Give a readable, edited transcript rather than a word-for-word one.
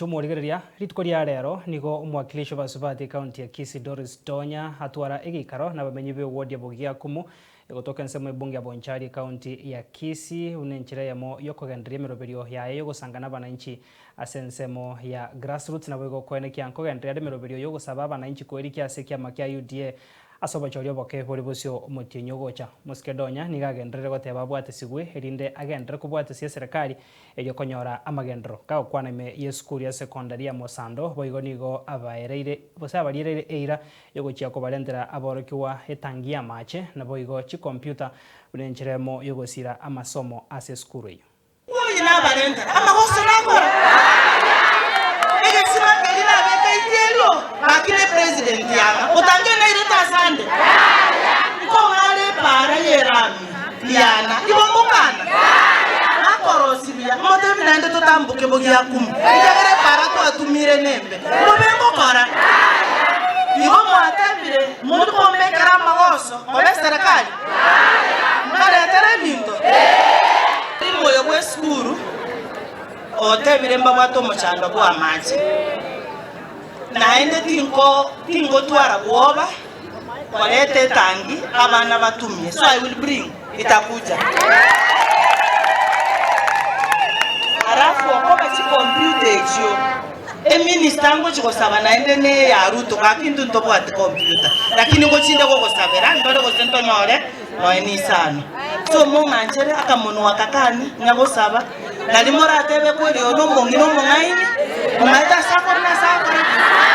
Omwancho omorigereria, rituko ria rero nigo omwakilishi obasubati ekaunti ya Kisii Doris Donya atwara egeikaro nabamenyi b'ewodi ya Bogiakumu egotoka ensemo ebunge ya Bonchari ekaunti ya Kisii buna enchera eyemo yokogendereria emeroberio yaye yogosanga nabananchi ase ensemo ya grassroots naboigo koenekia nkogendereria are emeroberio yogosaba abananchi koerikia ase ekiama kia UDA Ase obochori oboke bore bosio omotienyi ogocha, Omosike Donya nigo agenderere goteba abwatesigwe erinde agenderere kobwatesia eserekari erio konyora amagenderero. Kagokwana ime y'esukuru ya sekondari ya Mosando boigo nigo abaereire gose abariereire eira yogochia kobarentera aborokigwa etangi y'amache naboigo chikompiuta buna enchera emo yogosira amasomo ase esukuru eyio. Onye nabarentera amagoso nakora egesima keria nabeka itiario, gaki ne president yanga otange nairete asande nkong'ara epaara y'erami riana igo ngokana nakorosia buya motebi naende totamboke bogiakumu ekiagera epaara twatumire nembe mbobe ngokora igo mwatebire monto kombekera amagoso koba eserekari Nkaretera ebinto. Omoyo bw'esukuru otebire mbabwate omochando bw'amache, naende tinko tingotwara bwoba koreta etangi abana batumie, so I will bring itakuja. Alafu okoba chicomputer echio Eminister ngochi gosaba naende ne eya Ruto gaki intwe ntobwati computer lakini ngochinde gogosabera ndore gose ntonyore noe nisano. So mong'anchere akamonwa aka kane nyagosaba nari moratebe kweri oyo nomong'ina omong'aini omaete ase akore na ase agokora ki.